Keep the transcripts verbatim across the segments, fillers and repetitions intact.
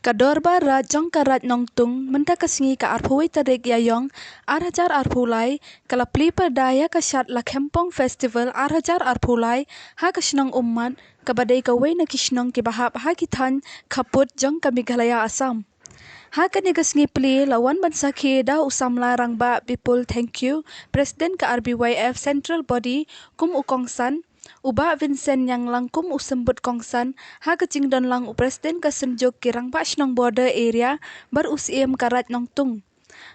Ka Dorbar Raid jong ka Raid Nongtung mynta ka sngi ka arphew wei tarik Ïaïong ar hajar arphew lai ka la plie pyrda ïa ka Shad Lakhempong Festival ar hajar arphew lai ha ka shnong Ummat, kaba dei kawei na ki shnong kiba hap ha ki thaiñ khappud jong ka Meghalaya Assam. Ha kane ka sngi plie la wan ban sakhi da u samla rangbah Bipul Thangkhiew, President ka R B Y F Central Body, kum u kongsan, u Bah Vincent Ñianglang kum u symbud kongsan, ha ka jingdon lang u President ka Synjuk ki Rangbah Shnong Border Area bad u Syiem ka Raid Nongtung.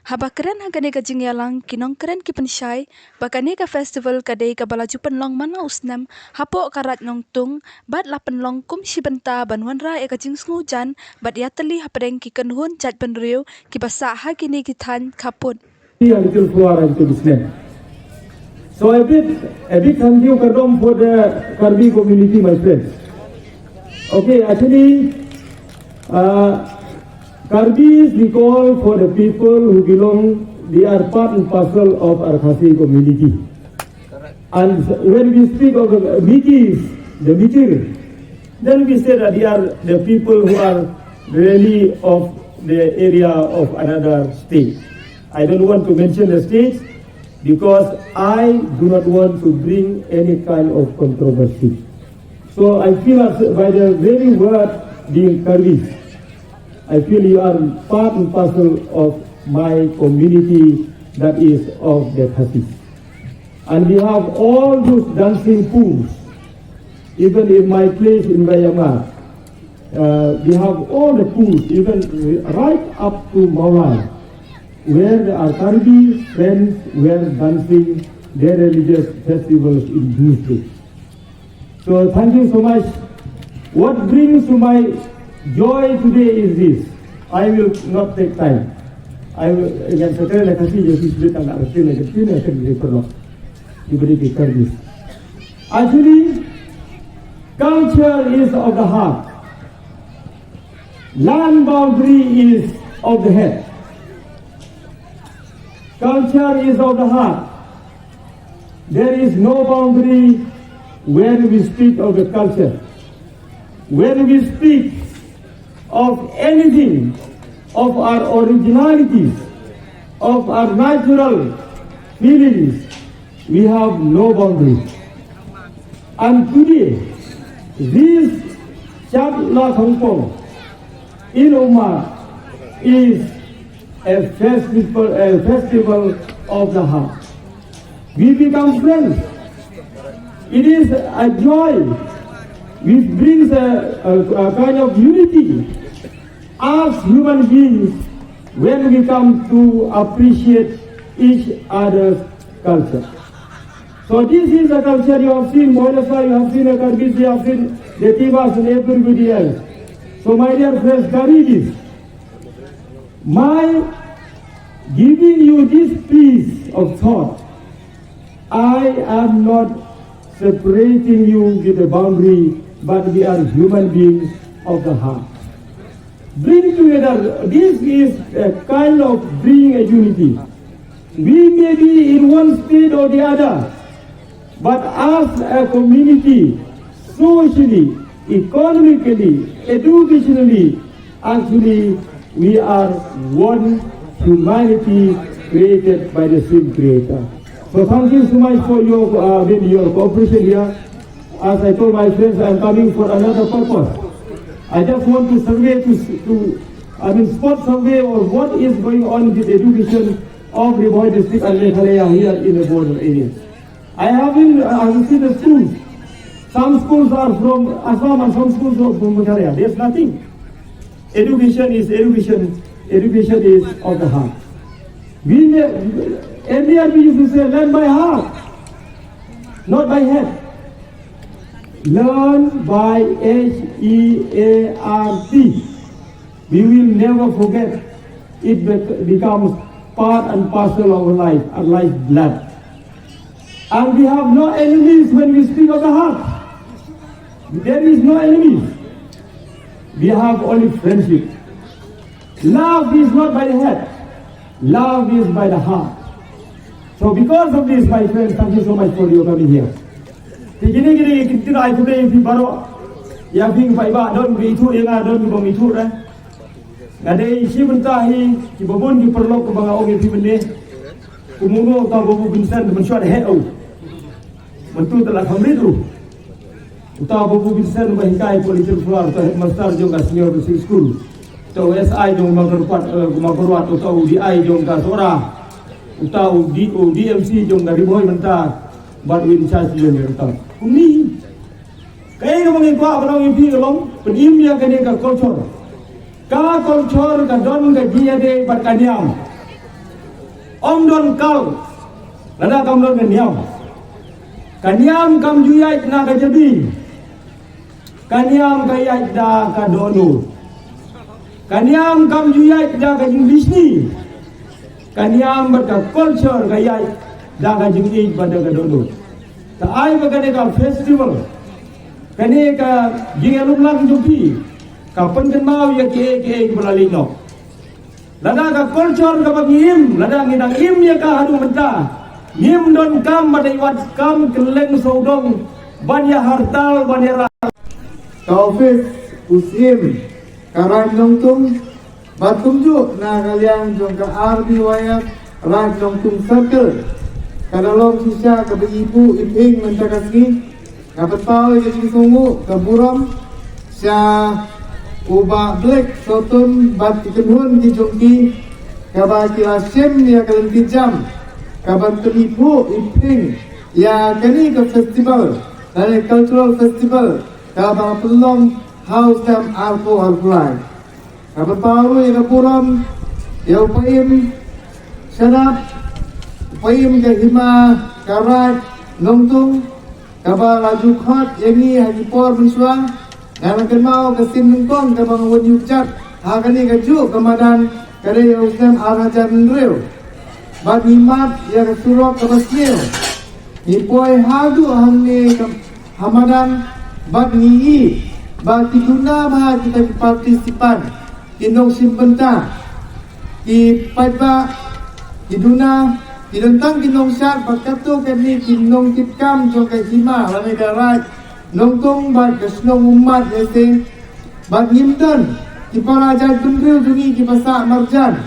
Haba kren ha kane ka jingïalang, ki nongkren ki pynshai ba kane ka festival ka dei kaba la ju pynlong man la u snem hapoh ka Raid Nongtung bad la pynlong kum shi bynta ban wanrah ïa ka jingsngewjan bad ïatylli hapdeng ki kynhun jaitbynriew kiba sah ha kine ki thaiñ khappud. A little slower and to be slow. So a big, a big thank you, Kardom, for the Karbi community, my friends. Okay, actually, uh, Karbis, we call for the people who belong, they are part and parcel of our Khasi community. And when we speak of the Mikis, the Mikir, then we say that they are the people who are really of the area of another state. I don't want to mention the states because I do not want to bring any kind of controversy. So I feel as by the very word being Karbis, I feel you are part and parcel of my community, that is of the Khasis. And we have all those dancing pools. Even in my place in Wayamar, uh, we have all the pools, even right up to Mawlai, where there are Karbi friends were dancing their religious festivals in those days. So thank you so much. What brings to my joy today is this. I will not take time. I will, again, so tell like I see, you see, you can, I will tell like a thing, I can refer not. You bring it, tell this. Actually, culture is of the heart. Land boundary is of the head. Culture is of the heart. There is no boundary when we speak of the culture. When we speak of anything, of our originalities, of our natural feelings, we have no boundary. And today, this Shad Lakhempong in Ummat is a festival, a festival of the heart. We become friends. It is a joy which brings a, a, a kind of unity. As human beings, when we come to appreciate each other's culture. So this is a culture you have seen, Moirasa, you have seen the Karbis, you have seen the Tivas and everybody else. So my dear friends, carry this. My giving you this piece of thought, I am not separating you with a boundary, but we are human beings of the heart. Bring together, this is a kind of bringing a unity. We may be in one state or the other, but as a community, socially, economically, educationally, actually, we are one humanity created by the same creator. So thank you so much for your, uh, I mean, your cooperation here. As I told my friends, I'm coming for another purpose. I just want to survey to, to I mean, spot survey of what is going on with education of Ri Bhoi district and Meghalaya here in the border areas. I haven't, uh, I haven't seen the schools. Some schools are from Assam and some schools are from Meghalaya. There's nothing. Education is education. Education is of the heart. We may, earlier we used to say, "Learn by heart, not by head." Learn by H E A R T. We will never forget. It bec- becomes part and parcel of our life, our lifeblood. And we have no enemies when we speak of the heart. There is no enemies. We have only friendship. Love is not by the head. Love is by the heart. So because of this, my friends, thank you so much for your coming here. Te kine kine ki ktien ai khublei ïa phi baroh. Ïa phi paidbah, don kiba ithuh ïa nga, don kiba ym ithuh re. Ka dei shi bynta hi kiba bun ki paralok kaba nga ong ïa phi mynne. Kumno uta u Babu Vincent mynshuwa da heh u. Mynta te la kham rit ruh. Uta u Babu Vincent uba hikai political floor, uta u headmaster jong ka senior basic school. Uta u S I jong Mawkyrwat, eh, Mawkyrwat, uta u D I jong ka Sohra. Uta u D, u D M C jong ka Ri Bhoi mynta. Bad u in charge jong ka uta. Kumne. Kaei kaba ngi kwah ban ong ïa phi ka long, pynim ïa kane ka culture. Ka culture ka don ka jingïadei bad ka niam. Ym don kal lada kam don ka niam. Ka niam kam ju ïaid na ka jabi. Ka niam ka ïaid da ka dohnud. Ka niam kam ju ïaid da ka jingbishni. Ka niam bad ka culture ka ïaid da ka jingïeit bad da ka dohnud. Te ai ba kane ka festival, kane ka jingïalum lang jong phi, ka pynkynmaw ïa kiei kiei kiba la leit noh. Lada ka culture kaba ngi im, lada ngi dang im ïa ka haduh mynta, ngim don kam ba dei wat kam kylleng sawdong ban ïa hartal ban ïa rah. Ka office u Syiem ka Raid Nongtung, bad kumjuh na ka liang jong ka R B Y F Raid Nongtung Circle, ka da long shisha kaba ibuh iping mynta ka sngi. Nga pynpaw ïa ka jingsngewnguh ka burom sha u Bah Blek Sawtun bad ki kynhun ki jong ki, kaba ki la shim ïa ka lynti jam kaban pyni phuh iping ïa kane ka festival, lane cultural festival, kaba pynlong ha u snem arphew arphew lai. Nga pynpaw ruh ïa ka burom ïa u Paiem Shadap, u Paiem ka Hima ka Raid Nongtung, kaba la ju khot ïa ngi ha ki por mynshuwa. Nga la kynmaw ka sien nyngkong kaba nga wan ïuh jat ha kane kajuh ka madan ka dei ha u snem ar hajar hynriew. Bad ngi mad ïa ka surok kaba sniew. Ngi poi haduh hangne ka ha madan bad ngi ïohi ba ki duna bha kita ki participant, ki nongshim bynta, ki paidbah, ki duna, ki don tang ki nongshad bad katto katne ki nongkitkam jong ka hima lane ka Raid Nongtung bad ka shnong ummat ïa se. Bad ngim don ki para jaitbynriew jong ngi kiba sah marjan,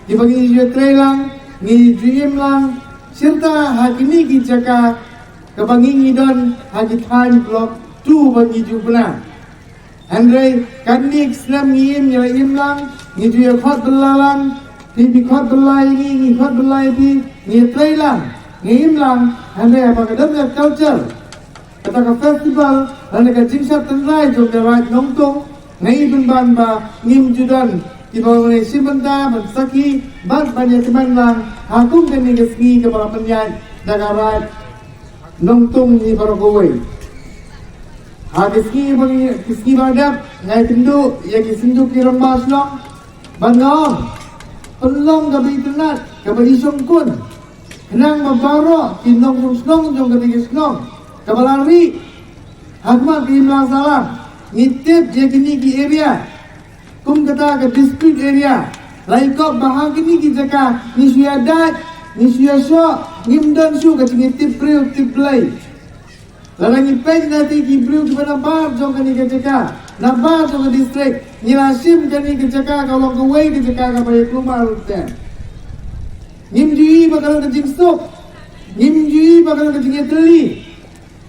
kiba ngi ju ïatrei lang, ngi ju im lang shirta ha kine ki jaka kaba ngi ngi don ha ki thaiñ Block Two ba ngi ju bna. Hynrei katne ki snem ngi im, ngi la im lang, ngi ju ïa khot bylla lang, phi phi khot bylla ïa ngi, ngi khot bylla ïa phi, ngi ïatrei lang, ngi im lang. Hynrei haba ka don ka culture, kata ka festival lane ka jingshad tynrai jong ka Raid Nongtung, nga i pynban ba ngim ju don kiba wan shim bynta ban sakhi bad ban ïakmen lang ha kum kane ka sngi kaba la pynïaid da ka Raid Nongtung hi baroh kawei. Ha ki sngi ba ngi, ki sngi ba dep, nga ïakynduh ïa ki synjuk ki rangbah shnong ban nga ong, pynlong kaba itynnad, kaba ishongkun, khnang ba baroh ki nongshong shnong jong kane ka shnong kaba la rieh ha khmat ka imlang sahlang, ngi tip ïa kine ki area kum kata ka dispute area. La i kop ba ha kine ki jaka ngi shu ïa dait, ngi shu ïa shoh, ngim don shuh ka jingïatip briew tip Blei. Lada ngi peit na te ki briew kiba na bar jong kane ka jaka, na bar jong ka district, ngi la shim kane ka jaka ka long kawei ka jaka kaba ïa kulmar ruh te. Ngim ju i ba ka long ka jingsuk, ngim ju i ba ka long ka jingïatylli.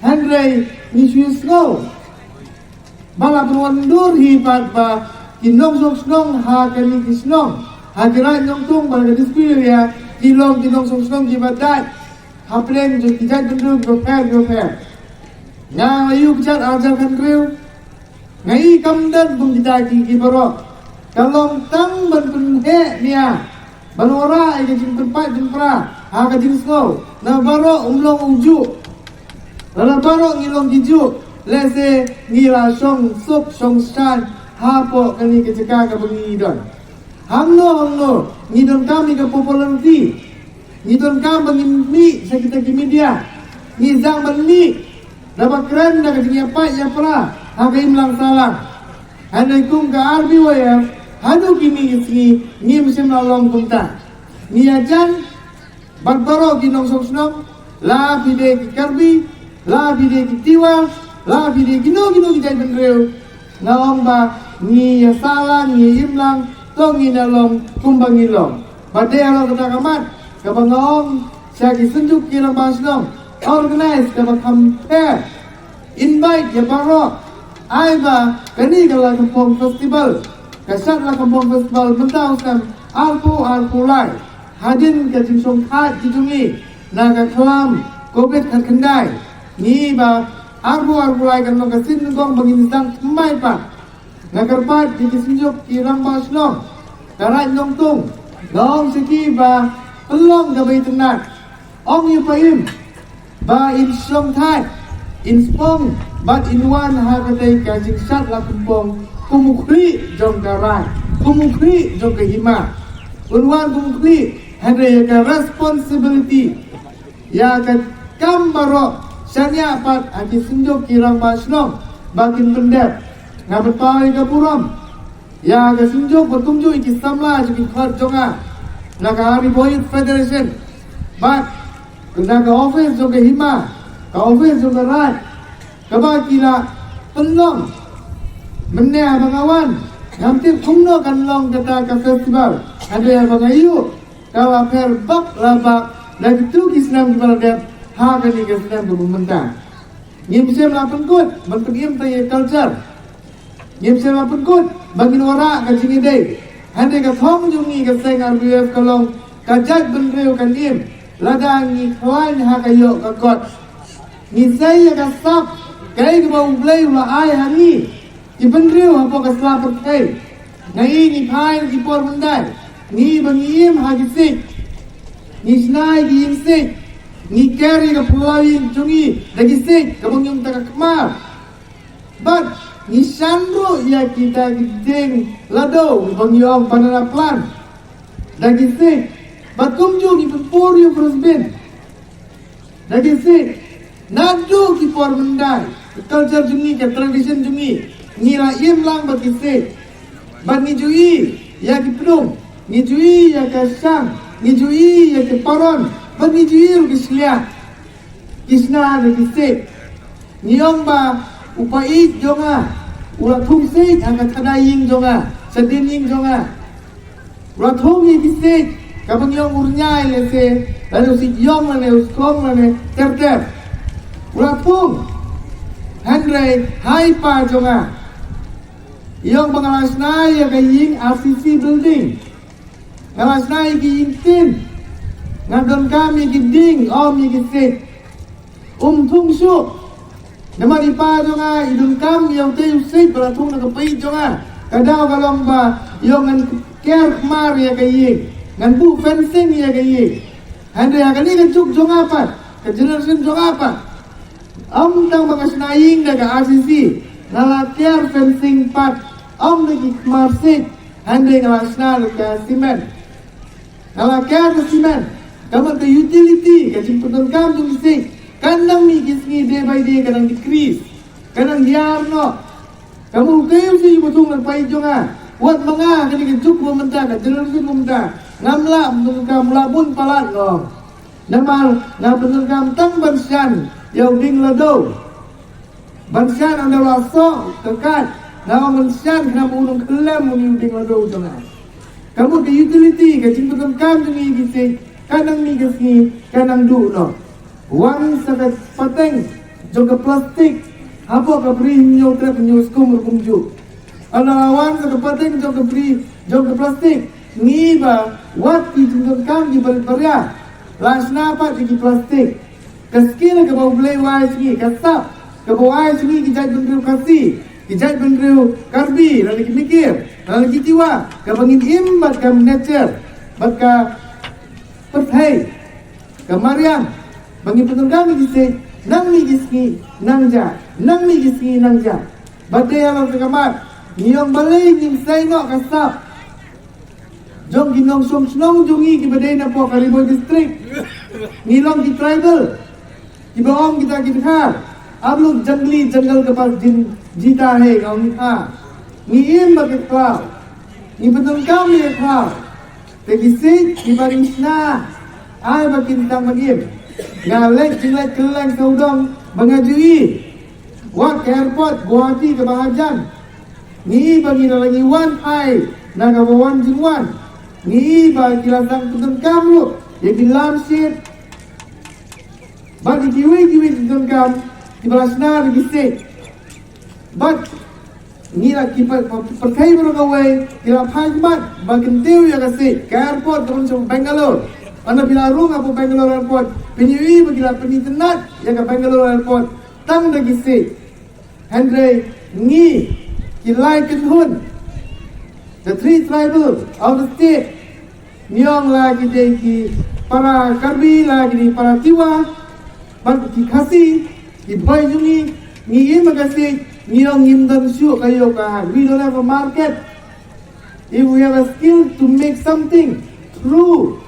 Hynrei ngi shu sngew ba la pynwandur hi pat ba ki nongshong shnong ha kane ki shnong, ha ki Raid Nongtung bad ka district area, ki long ki nongshong shnong kiba dait hapdeng jong ki jaitbynriew kiba pher kiba pher. Nga la ïoh kjat ar hajar khathynriew. Nga i kam don kum kita ki, ki baroh. Ka long tang ban pynheh nia, ban wanrah ïa ka jingpynpait pynpra ha ka jingsngew. Na baroh um long u juh. Lada baroh ngi long ki juh, lehse ngi la shong suk shong shaiñ hapoh kane ka jaka kaba ngi don. Hangno hangno ngi donkam ïa ka popularity. Ngi donkam ba ngin mih sha kita ki media. Ngi sdang ban mih da ba kren da ka jingïapait ïapra ha ka imlang sahlang. Hynrei kum ka R B Y F, haduh kine ki sngi ngim shym la long kumta. Ngi ïajan bad baroh ki nongshong shnong, la phi dei ki Karbi, la phi dei ki Tiwa, la phi dei kino kino ki jaitbynriew. Nga ong ba ngi ïa sah lang, ngi im lang To ngin ïa long kumba ngi long. Bad dei halor kata ka mat kaba nga ong sha ki synjuk ki rangbah shnong, organize kaba kham pher. Invite ïa baroh. Ai ba kane ka Lakhampong Festival, ka Shad Lakhampong Festival mynta u snem arphew arphew lai, hadien ka jingshongthait ki jong ngi na ka khlam Covid khatkhyndai, ngi ba arphew arphew lai kan long ka sien nyngkong ba ngin sdang thymmai pat. Nga kyrpad ïa ki synjuk ki rangbah shnong, ka Raid Nongtung, nga ong sha ki ba pynlong kaba itynnad. Ong ïa u paidbah ba in shongthait, in spong bad in wan ha katei ka jingshad Lakhampong kum u khlieh jong ka raid, kum u khlieh jong ka hima. Un wan kum u khlieh, hynrei ïa ka responsibility, ïa ka kam baroh, shaniah pat ha ki synjuk ki rangbah shnong ba kin pyndep. Nga pynpaw ïa ka burom ïa ka synjuk bad kumjuh ïa ki samla jong ki khot jong nga na ka Ri Bhoi Youth Federation bad na ka office jong ka hima, ka office jong ka raid, kaba ki la pynlong. Mynne haba nga wan, ngam tip kumno kan long kata ka festival, hynrei haba nga ïoh, ka la pher bak la bak da kito ki snem kiba la dep ha kane ka snem kaba mynta. Ngim shym la pynkut ban pynim tang ïa ka culture. Ngim shym la pynkut ba ngin wanrah ka jingïadei. Hynrei ka thong jong ngi ka seng R B F ka long ka jaitbynriew kan im lada ngi khlaiñ ha ka ïoh ka kot. Ngi sei ïa ka sap, kaei kaba U Blei u la ai ha ngi ki bynriew hapoh ka sla pyrthei. Ngi, ngi phai na ki por myndai, ngi ba ngi im ha ki siej, ngi shna ïa ki ïing siej, ngi ker ïa ka phyllaw ïing jong ngi da ki siej kaba ngi ong ta ka khmar. Bad ngi shan ruh ïa kita ki dieng lado ba ngi ong banana plant da ki siej. Bad kumjuh ngi pynpur ïa u fryzbin da ki siej. Naduh ki por myndai, ka culture jong ngi, ka tradition jong ngi, ngi la im lang bad ki siej. Bad ngi ju ïohi ïa ki pdung, ngi ju ïohi ïa ka shang, ngi ju ïohi ïa ki paron, bad ngi ju ïohi ruh ki shliah ki shna da ki siej. Ngi ong ba u paid jong nga u la thung siej ha ka thadai ïing jong nga, shadien ïing jong nga. U la thung ïa ki siej kaba ngi ong u rñiai lehse, lane u siej ïong lane u skong lane ter ter. U la thung. Hynrei ha i pa jong nga, i ong ba nga la shna ïa ka ïing R C C building, nga la shna ïa ki ïing tin, nga donkam ïa ki dieng, ym ïa ki siej. Um thung shuh. Namar i pa jong nga i donkam ïa utei u siej ba la thung na ka paid jong nga. Ka daw ka long ba i ong ngan ker khmar ïa ka ïing, ngan buh fencing ïa ka ïing. Hynrei ha kane ka juk jong nga pat, ka generation jong nga pat, ym tang ba nga shna ïing da ka R C C, nga la ker fencing pat, ym da ki khmar siej, hynrei nga la shna da ka cement. Nga la ker da cement. Ka mut ka utility, ka jingpyndonkam jong ki siej, kan nang mih ki sngi, day by day ka nang decrease, ka nang hiar noh. Ka mut kaei u siej uba thung na ka paid jong nga, wat ma nga, kane ka juk ba mynta, ka generation ba mynta, ngam lah pyndonkam, lah bun palat noh. Namar nga pyndonkam tang ban shan ïa u dieng lado. Ban shan ynda la soh ka kait, nga ong ban shan khnang ba u nang khlem u dieng lado jong nga. Ka mut ka utility, ka jingpyndonkam jong ngi ki siej, ka nang mih ka sngi, ka nang duh noh. Wan sa ka pateng jong ka plastik hapoh ka bri Hynñiewtrep Hynñiewskum ruh kumjuh. Ynda la wan sa ka pateng jong ka bri, jong ka plastik, ngi ba wat ki jingdonkam kiba rit ba ria la shna pat ïa ki plastik. Ka skill kaba U Blei u ai sha ngi, ka sap kaba u ai sha ngi ki jaitbynriew Khasi, ki jaitbynriew Karbi, lane ki Mikir, lane ki Tiwa, kaba ngin im bad ka nature, bad ka pyrthei, ka mariang, ba ngin pyndonkam ïa ki siej, nang mih ki sngi nang jah, nang mih ki sngi nang jah. Bad dei halor kata ka mat, ngi ong balei ngim sei noh ka sap jong ki nongshong shnong jong ngi kiba dei napoh ka Ri Bhoi District. Ngi long ki tribal, kiba ong kita ki Dkhar, "आप लोग जंगली जंगल के पास जिन जीता है," ka ong ki Dkhar. Ngi im bad ki khlaw, ngi pyndonkam ïa ki khlaw. Te ki siej kiba ngi shna, ai ba kin tang ban im. Nga leit jingleit kylleng sawdong ba nga ju ïohi. Wat ka airport Guwahati kaba hajan, ngi ïohi ba ngi la ngi wan phai Na kaba wan jingwan, ngi i ba ki la sdang pyndonkam ruh ïa ki lam shit bad ïa kiwei kiwei ki donkam kiba la shna da ki siej. Bad ngi la ki pa-, pa-, pyrthei baroh kawei ki la phai khmat ba kyntiew ïa ka siej, ka airport ka rung sha Bangalore. Ynda phi la rung hapoh Bangalore airport, phin ïohi ba ki la pynitynnad ïa ka Bangalore airport tang da ki siej. Hynrei ngi ki lai kynhun, the three tribal of the state, ngi ong la ki dei ki para Karbi, la ki dei para Tiwa, bad ki Khasi, ki bhoi jong ngi, ngi im ha ka siej, ngi ong ngim don shuh ka ïew ka han. We don't have a market. If we have a skill to make something through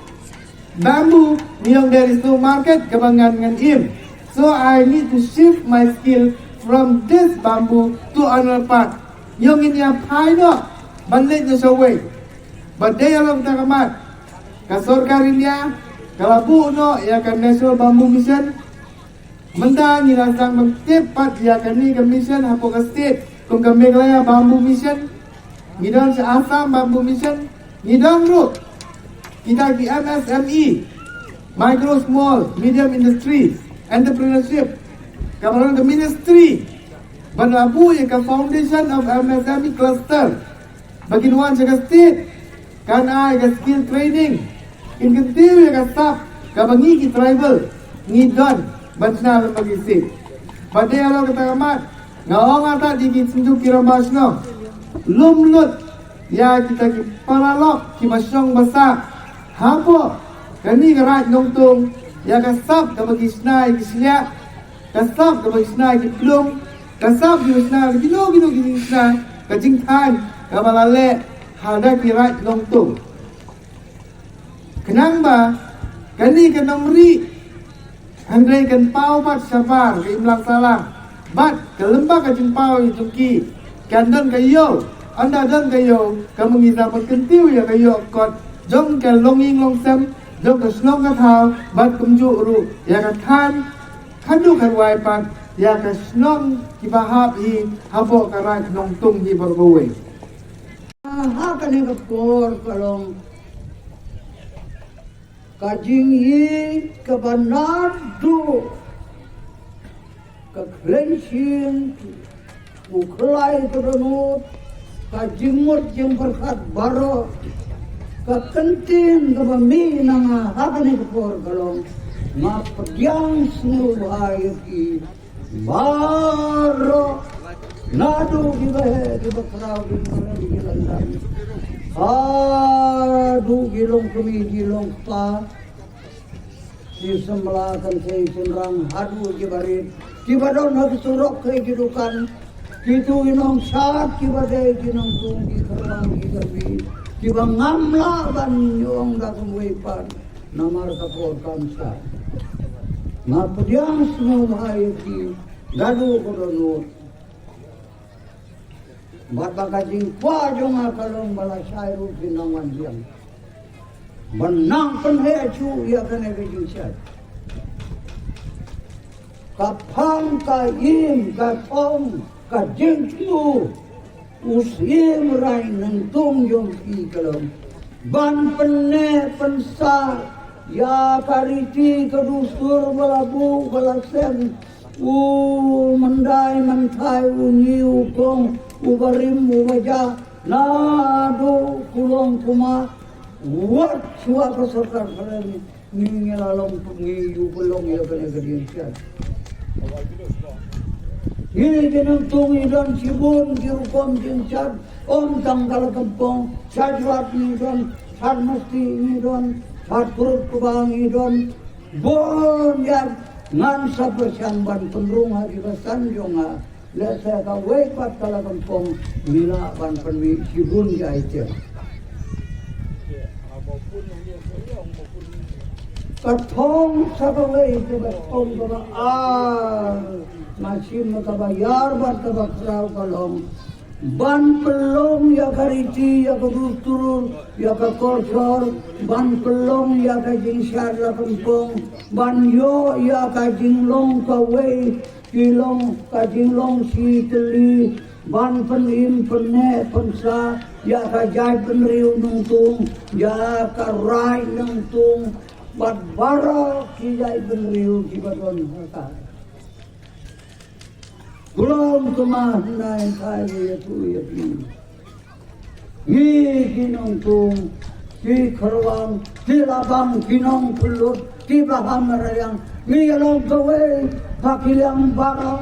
bamboo, ngi ong there is no market, kaba ngan ngan im. So I need to shift my skill from this bamboo to another part. Ngi ong ngin ïa phai noh ban leit noh shawei. Bad dei ïa long kata ka mat, ka sorkar India ka la buh noh ïa ka National Bamboo Mission. Mynta ngi la sdang ban tip pat ïa kane ka mission hapoh ka state kum ka Meghalaya Bamboo Mission. Ngi don sha Assam Bamboo Mission. Ngi don ruh kita ki M S M E, micro, small, medium industries, entrepreneurship, kaba long ka ministry ban la buh ïa ka foundation of M S M E cluster. Ba kin wan sha ka state, kan ai ka skill training, kin kyntiew ïa ka sap kaba ngi ki tribal ngi don ban shna lem bad ki siej. Bad dei halor kata ka mat, nga ong ata ïa ki synjuk ki rangbah shnong, lum lut ïa kita ki paralok kiba shong ba sah hapoh kane ka Raid Nongtung, ïa ka sap kaba ki shna ïa ki shliah, ka sap kaba ki shna ki plung, ka sap kaba ki shna kino kino ki jingshna, ka jingthaiñ kaba la leh ha da ki Raid Nongtung. Khnang ba kane ka nongrieh hynrei kan paw pat shabar ka imlang sahlang bad ka lyngba ka jingpaw ïa jong ki kan don ka ïew, ynda don ka ïew, ka mynta ngi sa ban kyntiew ïa ka ïoh kot jong ka longïing longsem jong ka shnong ka thaw bad kumjuh ruh ïa ka thaiñ, khadduh kharwai pat ïa ka shnong kiba hap hi hapoh ka Raid Nongtung hi baroh kawei. Ha kane ka por ka long ka jingïeit kaba naduh ka khlaiñshiñ, u khlai ka dohnud, ka jingmut jingpyrkhat baroh, ka kyntien kaba mih na nga ha kane ka por ka long, nga pdiang sngewbha ïa ki baroh, naduh kiba heh, kiba khraw, kiba kren, kiba lyngkot, haduh ki longkmie, ki longkpa, ki samla kynthei shynrang, haduh kiba rit, kiba don ha ki surok, ha ki dukan, kito ki nongshad, kiba dei ki nongtung, ki kyrpang, ki kyrpi, kiba ngam lah ban ïoh da kumwei pat namar ka por kam shad. Nga pdiang sngewbha ïa ki naduh ka dohnud. Bad ba ka jingkwah jong nga ka long ba lashai ruh phin nang wan biang ban nang pynheh shuh ïa kane ka jingshad. Ka phang, ka im, ka thong, ka jingthmu u Syiem Raid Nongtung jong phi ka long ban pynneh pynsah ïa ka riti ka dustur ba la buh ba la sem, u myndai mynthai, u ñiuh u kong, u barim u bajah, naduh kulong kumar, wat shuwa ka sorkar phareng, ngi ngi la long, ngi ïoh pynlong ïa kane ka jingshad. Ngi ki nongtung ngi don shibun ki rukom jingshad, ym tang ka la kynpong, shad wat ngi don, shad masti ngi don, shad krup kba ngi don, bun ïa ngan sa pyrshang ban pynrung ha ki basan jong nga. Lehse kawei pat ka la kynpong, ngi lah ban pynmih shibun ïa ite. Ka thong sa kawei kaba thong kaba ar, ma shim kaba ïar bad kaba khraw ka long ban pynlong ïa ka riti, ïa ka dustur, ïa ka culture, ban pynlong ïa ka jingshad la kynpong, ban ïoh ïa ka jinglong kawei, ki long ka jinglong shi tylli, ban pynim pynneh pynsah, ïa ka jaitbynriew Nongtung, ïa ka raid Nongtung, bad baroh ki jaitbynriew kiba don ha ka. Kulom kumne, nai kai ïa tu ïa tu. Ngi ki Nongtung, ki Kharwang, ki Labang, ki Nongpynlut, ki Bah Hamariang, ngi ïa long kawei ha ki liang baroh.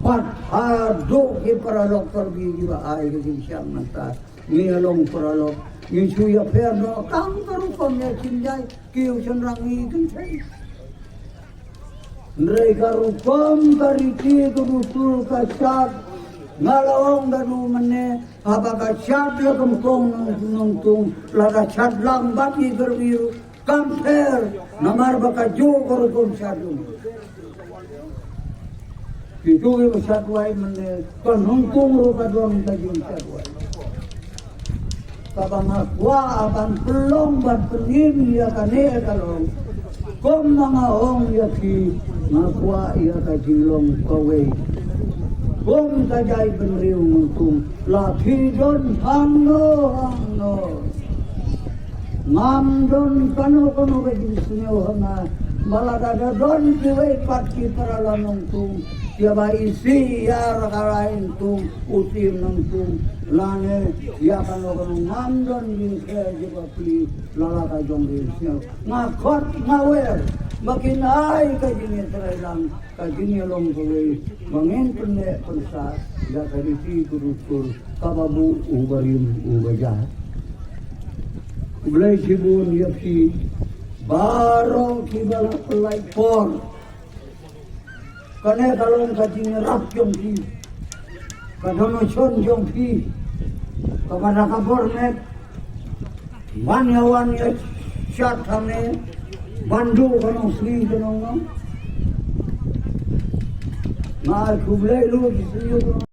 Bad haduh ki paralok Karbi kiba ai ka jingshang mynta, ngi ïa long paralok, ngi shu ïapher noh tang ka rukom ïa ki jait, ki ïa u shynrang ngi kynthei. Hynrei ka rukom, ka riti, ka dustur, ka shad, nga la ong da u mynne, haba ka shad la kymkong Nong-, Nongtung, lada shad lang bad ki Karbi ruh kam pher, namar ba ka juh ka rukom shad. Kito kiba shad wai mynne, ka Nongtung ruh ka don ka jingshad wai. Kaba nga kwah ban pynlong ban pynim ïa kane ka long, kum ma nga ong ïa phi, nga kwah ïa ka jinglong kawei. Kum ka jaitbynriew Nongtung, la phi don hangno hangno, ngam don kano kano ka jingsngew ha nga ba lada don kiwei pat ki para la Nongtung, ïa ba isih ïa ra ka rai Nongtung, u tim Nongtung, lane ïa kano kano, ngam don jingkher jong ka pli la la ka jong ka jingsngew. Nga khot nga wer ba kin ai ka jingïatreilang, ka jingïalong kawei, ba ngin pynneh pynsah ïa ka riti ka dustur kaba buh u barim u bajar. U Blei shibun ïa phi baroh kiba la pynlait por. Kane ka long ka jingïarap jong phi, ka donation jong phi, kaba da ka bor met ban ïa wan ïa shad hangne, ban duh ka nongsngi ka nongno. Nga ai khublei lut ïa phi.